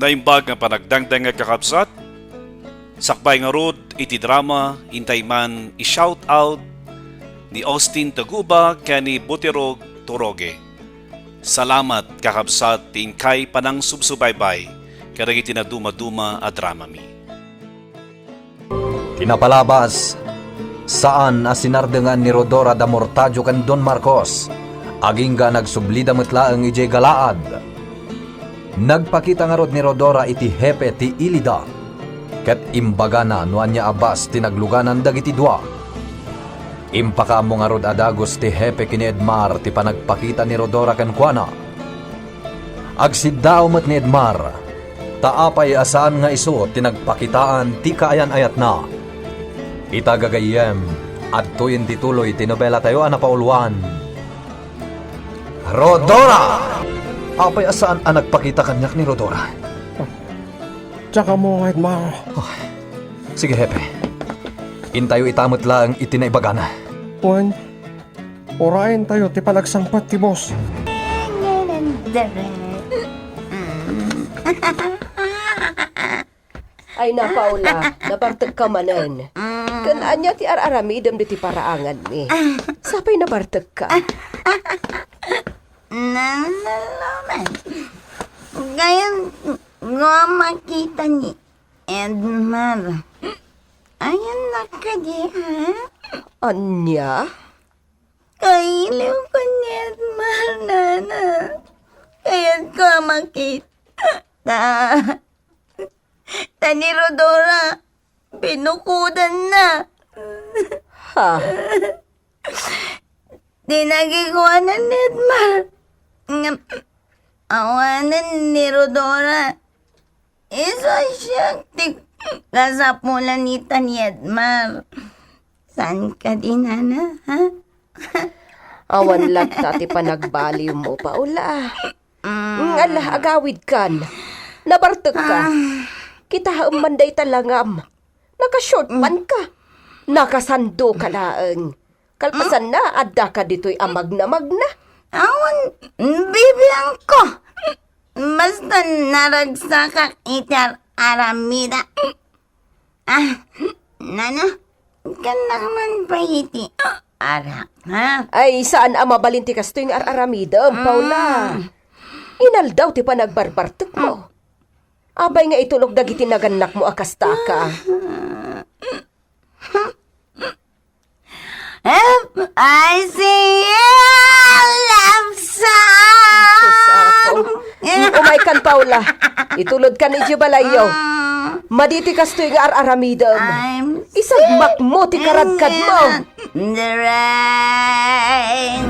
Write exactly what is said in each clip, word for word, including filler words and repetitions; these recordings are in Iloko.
Naimbag nga panagdangdang nga kakabsat, sakbay ngarud iti drama, intay man i-shout out ni Austin Taguba ken ni Butirog Toroge. Salamat, kakabsat, ti inkay panangsubsubaybay kadagiti nadumaduma a dramami. Ti napalabas, saan a sinardengan ni Rodora da Mortadio ken Don Marcos, agingga nagsublida met laeng idiay Galaad. Nagpakita ngarud ni Rodora iti hepe ti ilida, ket imbagana no ania a bas ti nagluganan dagiti dua. Impakaammo ngarud a dagus ti hepe ken ni Edmar ti panagpakita ni Rodora kenkuana. Agsiddaaw met ni Edmar, ta apay a saan nga isu ti nagpakitaan ti kaayan-ayatna. Ita gagayyem, adtoyen ti tuloy ti nobelatayo a napauluan, Rodora! Apay a saan a nagpakita kaniak ni Rodora? Diak ammo nga, Edmar. Oh, sige, Hepe. Intayo ita met laeng iti naibagana. Wen, uraentayo ti panagsangpet ti boss. Ay na, Paula, nabartekka manen. Ken ania ti ar-aramidem ditoy paraanganmi? Sapay nabartekka. Nalalaman. Kayat ko a makita ni Edmar. Ayanna kadi, ha? Ania? Kailiw ko ni Edmar, nana. Kayat ko a makita. Ta, ta ni Rodora, binukodanna. Ha? Ti nagikuanan ni Edmar. Ngem, awanen ni Rodora. Isu a siak ti kasapulan ita ni Edmar. Saan kadi, nana, ha? Awan latta ti panagbaliwmo, Paula. Mm. Ala, agawidkan. Nabartekka. Ah. Kitaem man dayta langam. Naka-short Mm. pant ka. Nakasando ka laeng. Kalpasanna, addaka ditoy a magna-magna. Awan, bibiangko. Basta naragsakak iti ar-aramida. Ah, nana, kannak man pay iti arak, ha? Ay, saan a mabalin ti kastoy nga ar-aramidem, Paula. Mm. Inaldaw ti panagbarbartekmo. Apay nga itulok dagiti nagannakmo a kastaka? If I see you, love song. Sus, Apo. Umaykan, Paula. Itulodkan idiay balayyo. Mm. Madi ti kastoy nga ar-aramidem. I'm Isagmakmo ti karadkadmo. singing in the rain.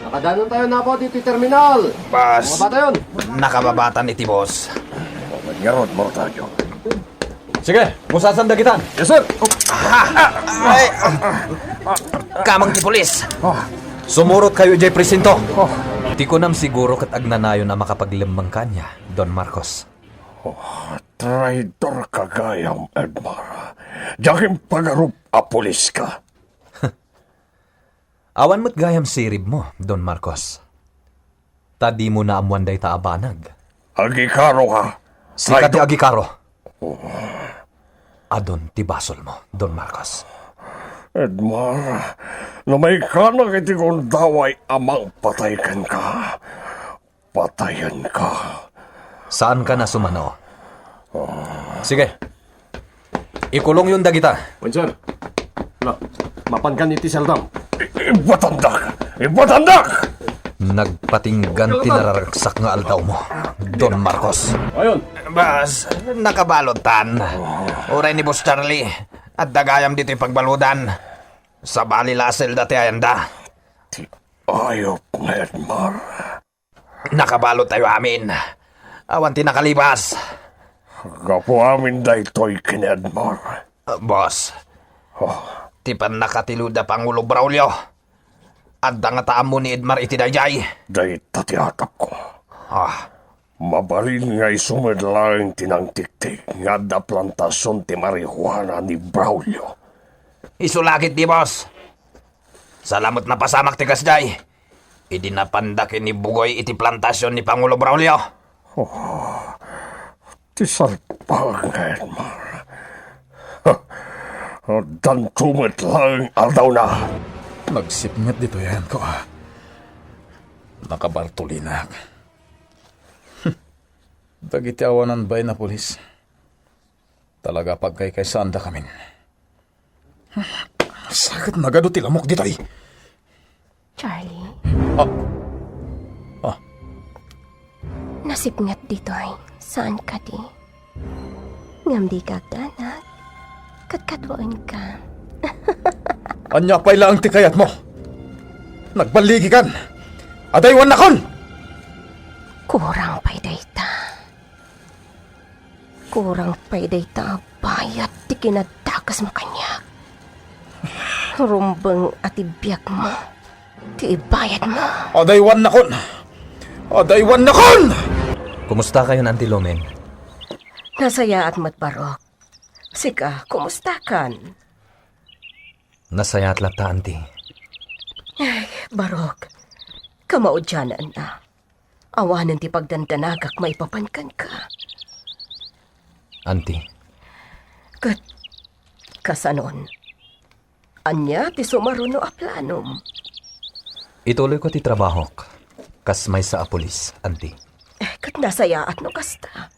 Nakadanon tayo na po dito terminal. Bas. Mga batayon. Nakababatan iti boss. Ngarud, Mortadio. Sige, busasan dagitan. Yes, sir. Ay, ah. Kamang ti pulis. Ah. Sumurot kayo idiay presinto. Ah. Ti kunam siguro ket agnanayon a makapaglemmeng kaniak, Don Marcos. Oh, traidor ka gayam, Edmar. Diak impagarup a pulis ka. Awan met gayam siribmo, Don Marcos. Ta dimo naammoan dayta a banag. Agikaro ka. Sika ti Traidor. agikaro. Oh. Adun ti basolmo, Don Marcos. Edmar, no maikkanak iti gundaway a mangpatay kenka, patayenka. Saanka a sumano. Sige. Ikulongyon dagita. Wen, sir. La, mapankan iti seldam. I-, ibatandak! Ibatandak! Nagpatinggan ti nararagsak nga aldawmo, Don Marcos. Ayon. Bas, nakabaludtan. Uray ni Boss Charlie, adda gayam ditoy pagbaludan. Sabali la a selda ti ayanda. Ti ayop nga Edmar. Nakabaludtayo amin. Awan ti nakalibas. Gapu amin daytoy ken Edmar. Ah, boss. Oh. Ti pannakatiloda Pangulo Braulio. Adda ngata ammo ni Edmar iti daydiay. Dayta ti atapko. Ah. Mabalin nga isu met laeng ti nangtiktik nga adda plantasion ti marijuana ni Braulio. Isu la ketdi, boss. Saan met napasamak ti kasdiay. Idi napanda ken ni Bugoy iti plantasion ni Pangulo Braulio. Oh, Ti salpangit, Mar. Addanto met laeng aldawna. Nagsipnget ditoy ayanko, a. Nakabartulinak. Dagiti awanan bain a pulis, talaga pagkaykaysaandakamin. Saket nagadu ti lamok ditoy. Charlie? Ah. Ah. Nasipnget ditoy, saan kadi? Ngem dika agdanag. Kadkaduaenka. Ania pay laeng ti kayatmo? Nagballigikan! Adaywannakon! Kurang pay dayta. Kurang pay dayta a bayad ti kinadakesmo kaniak. Rumbeng a ti biagmo ti ibayadmo. Adaywannakon! Adaywannakon! Kumustakayon, Auntie Lumen? Nasayaat met, Barok. Sika, kumustakan? Nasayaat latta, Auntie. Ay, Barok, kamaudiananna. Awanen ti pagdandanagak maipapan kenka. Auntie. Ket kasanon? Ania ti sumaruno a planom? Ituloyko ti trabahok kas maysa a pulis, Auntie. Eh, ket nasayaat no kasta.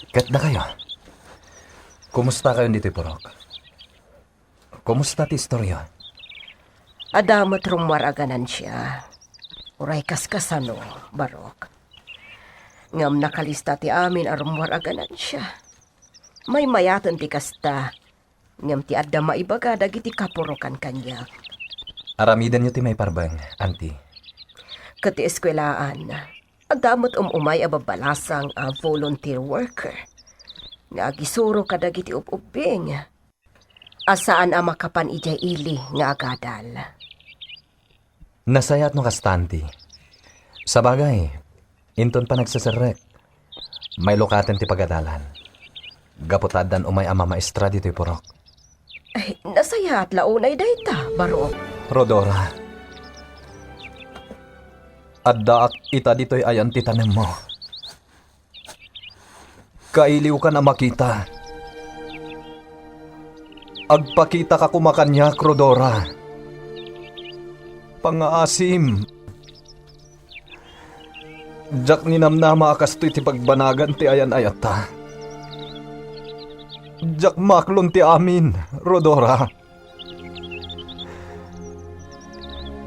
Ket dakayo? Kumustakayon ditoy purok? Kumusta ti istorya? Adda met rummuar a ganansya. Uray kaskasano, Barok. Ngem nakalista ti amin a rummuar a ganansya. Maymayaten ti kasta, ngem ti adda maibaga dagiti kapurokan kaniak. Aramidenyo ti maiparbeng, Auntie. Ket ti eskuelaan, adda met um-umay a babbalasang a volunteer worker nga agisuro kadagiti ub-ubbing a saan a makapan idiay ili nga agadal. Nasayaat no kasta, Auntie. Sabagay, inton panagseserrek, mailukaten ti pagadalan. Gapu ta addan umay a mamaestra ditoy purok. Ay, nasayaat la unay dayta, Barok. Rodora, addaak ita ditoy ayan ti tanemmo. Kailiwkan a makita. Agpakitaka koma kaniak, Rodora. Pangaasim. Diak ninamnama a kastoy ti pagbanagan ti ayan-ayatta. Diak maklon ti amin, Rodora.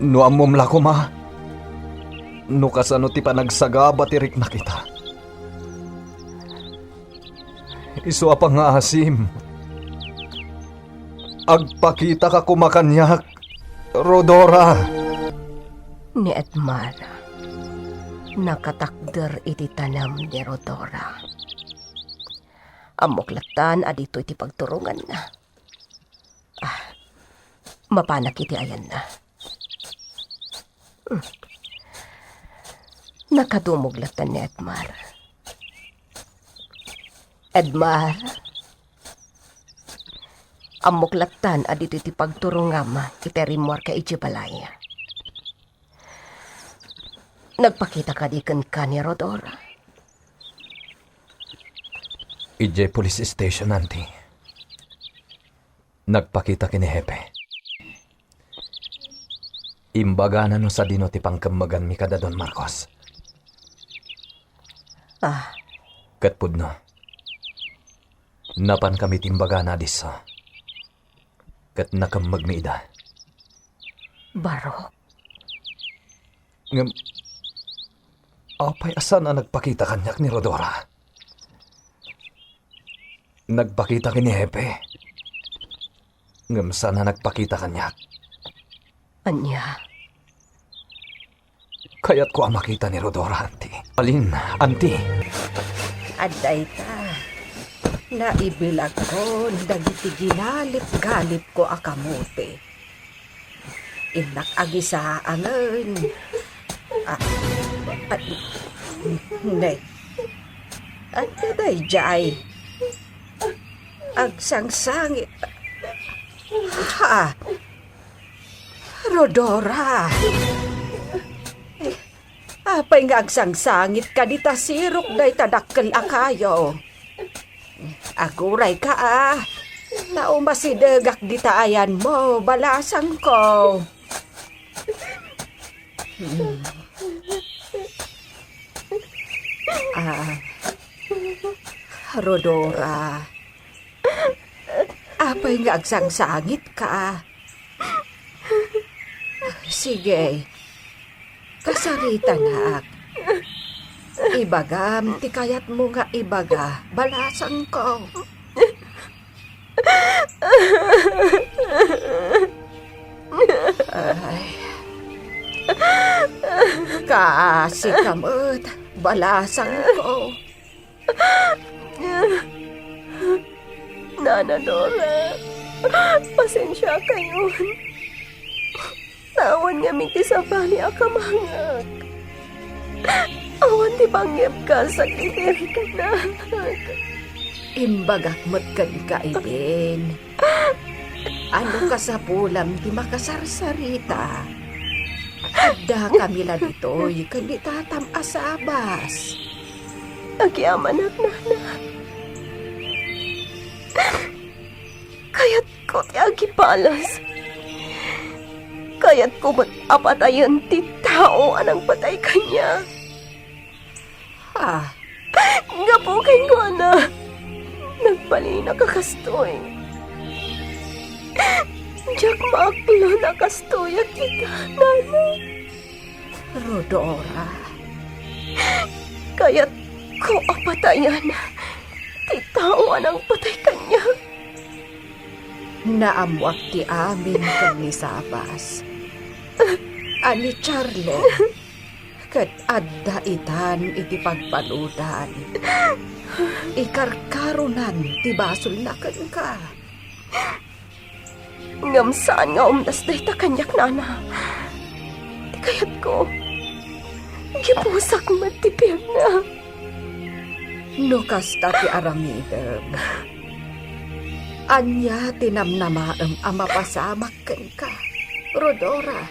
No ammom la koma no kasano ti panagsagaba ti riknak ita. Isu a pangaasim, agpakitaka koma kaniak, Rodora. Ni Edmar, nakatakder iti tanem ni Rodora. Ammok lattan a ditoy ti pagturonganna. Ah, mapanak iti ayanna. Hmm. Nakadumog lattan ni Edmar. Edmar, ammok lattan a ditoy ti pagturongam iti rimmuarka idiay balay. Nagpakita kadi kenka ni Rodora? Idiay police station, Auntie. Nagpakita ken ni Hepe. Imbagana no sadino ti pangkemmeganmi kada Don Marcos. Ah. Ket pudno, napankami ti imbagana a disso. Ket nakemmegmi ida. Barok? Ngem, apay a saan a nagpakita kaniak ni Rodora? Nagpakita ken ni Hepe. Ngem saan a nagpakita kaniak. Ania? Kayatko a makita ni Rodora, Auntie. Alin, Auntie? Adda ita. Naibilagkon dagiti ginalip-galipko a kamote. Innak agisaangen. Ah, ah, ne. Ania daydiay? Agsangsangit. Ha? Rodora. Eh, Apay nga agsangsangitka dita sirok dayta dakkel a kayo? Agurayka, a. Ta umasidegak dita ayanmo, balasangko. Hmm. Ah, Rodora. Apay nga agsangsangitka? Sige, kasaritanak. Ibagam ti kayatmo nga ibaga, balasangko. Ay. Kaasika met, balasangko. Nana Dora, pasensiakayon. Awan ngamin ti sabali a kamangak. Awan ti pangyebkasak iti riknak. Imbagak met kenka, Eden. Ano kasapulam ti makasarsarita? Addakami la ditoy ken ni tatam a sabas. Agyamanak, nana. Kayatko ti agibalas. Kayatko met a patayen ti tao a nangpatay kaniak. Ah. Gapu kenkuana, nagbalinak a kastoy. Diak maaklon a kastoy a kita, nana. Rodora. Kayatko a patayan ti tao a nangpatay kaniak. Naammoak ti amin ken ni Sabas. A ni Charlie, ket adda itan iti pagbaludan. Ikarkaronan ti basolna kenka. Ngem saan nga umdas dayta kaniak, nana. Ti kayatko, gipusak met ti biagna. No kasta ti aramidem, ania ti namnamaem a mapasamak kenka, Rodora?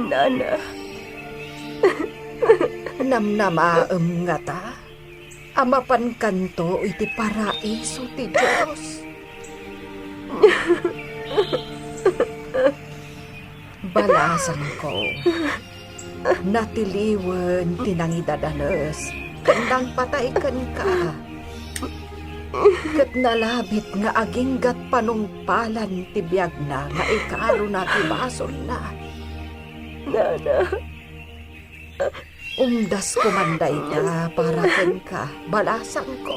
Nana. Namnamaem ngata a mapankanto iti paraiso ti Dios? Balasangko, natiliwen ti nangidadanes ken nangpatay kenka, ket nalabit nga aginggat panungpalan ti biagna nga ikarona ti basolna. Nana. Umdas koma dayta para kenka, balasangko.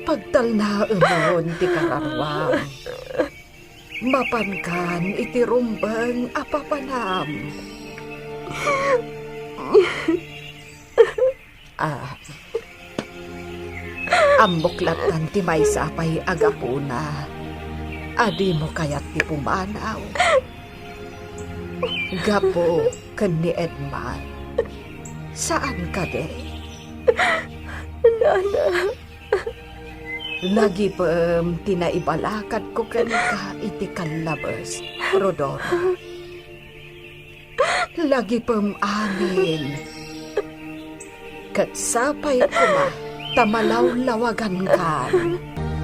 Pagtalnaemon ti kararuam. Mapankan iti rumbeng a papanam. Ah. Ammok lattan ti maysa pay a gapuna a dimo kayat ti pumanaw. Gapu ken ni Edmar. Saan kadi? Nana. Lagipem ti naibalakadko kenka iti kallabes, Rodora. Lagipem amin. Ket sapay koma ta malawlawagankan.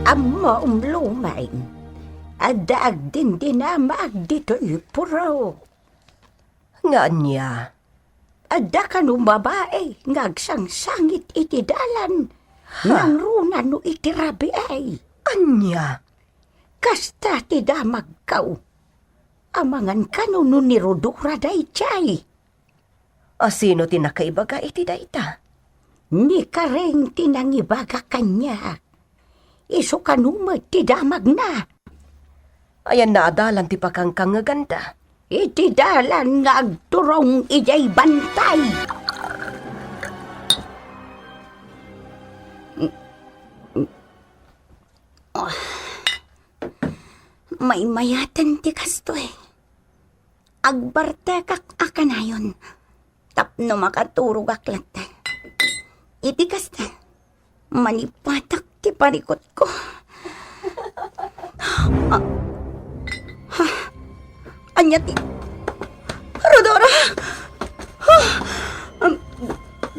Ammom, Lumen, adda agdindinamag ditoy puro. Nga ania? Adda kano babai nga agsangsangit iti dalan, ha? Nangruna no iti rabii. Ania? Kasta ti damagko. Amangan kano no ni Rodora daydiay. A sino ti nakaibaga iti dayta? Ni Karen ti nangibaga kaniak. Isu kano met ti damagna. Ayanna a dalan ti pakankangngeganda? Iti dalan nga agturong idiay bantay. Maymayaten ti kastoy. Agbartekak a kanayon tapno makaturogak latta. Iti kasta, manipatak ti parikutko. Ah, ha? Ania ti, Rodora!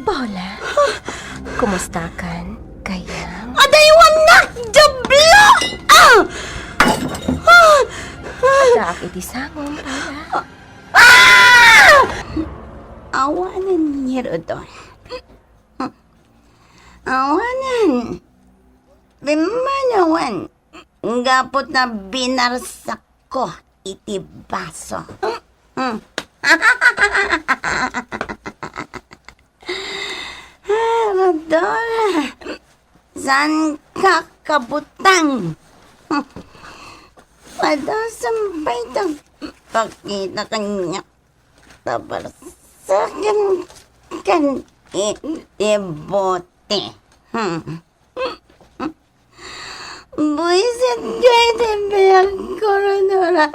Paula, kumustakan, gayam? Adaywannak, Diablo! Ah! Ah! Addaak iti sangom, Paula. Ah! Awanen ni Rodora. Awanen. Pimmanawan. Gapu ta binarsakko iti baso. Rodora, saanka kabutang? Padasam pay ta pakita kaniak ta barsaken ken iti bote. Hmm. Buisit ka iti biag ko, Rodora.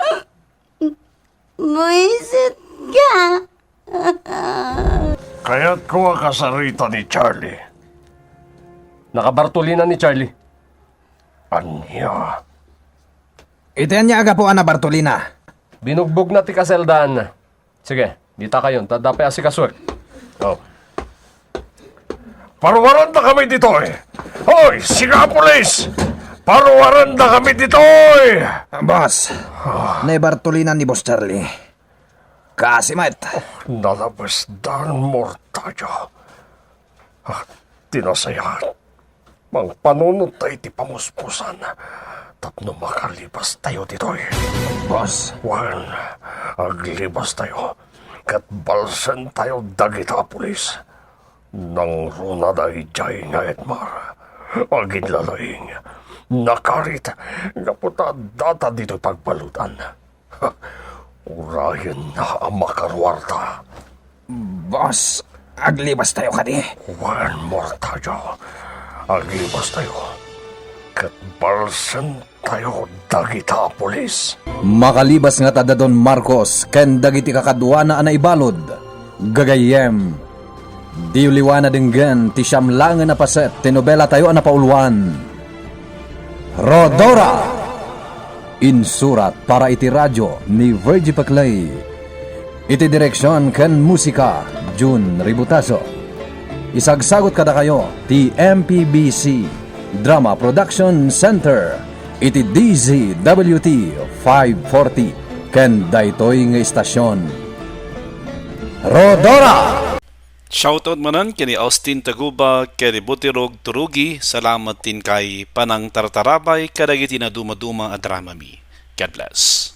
Buisit ka. Kayatko a kasarita ni Charlie. Nakabartolina ni Charlie. Ania? Iti ania a gapu a nabartolina? Binugbogna ti kaseldaanna. Sige, dita kayon, ta adda pay asikasuek. Oh. Paruarandakami ditoy! Hoy, sika a pulis! Paruarandakami ditoy! Boss, naibartolina ni Boss Charlie. Kaasi met. Nalabesdan, Mortadio. Ah, ti nasayaat, mangpanunot tayo iti pamuspusan tapno makalibastayo ditoy. Boss. Wen, aglibastayo, ket balsentayo dagita a pulis. Nangrunada idiay nga Edmar. Aginlalaing, nakarit, gapu ta addata ditoy pagbaludan. Urayenna a makaruarta. Boss, aglibastayo kadi? Wen, Mortadio, aglibastayo. Ket balsentayo dagita a pulis. Makalibas ngata da Don Marcos ken dagiti kakaduana a naibalud, gagayyem, diyo liwa a nadenggen ti siam laengen a paset ti nobelatayo a napauluan, Rodora. Insurat para iti radio ni Virgie Paclay. Iti direksion ken musika, Jun Ributaso. Isagsagut kadakayo ti M P B C Drama Production Center iti D Z W T five forty ken daytoy nga istasion. Rodora! Shoutout manen ken ni Austin Taguba ken ni Butirog Turugi. Salamat ti inkay panangtartarabay kadagiti nadumaduma a dramami. God bless.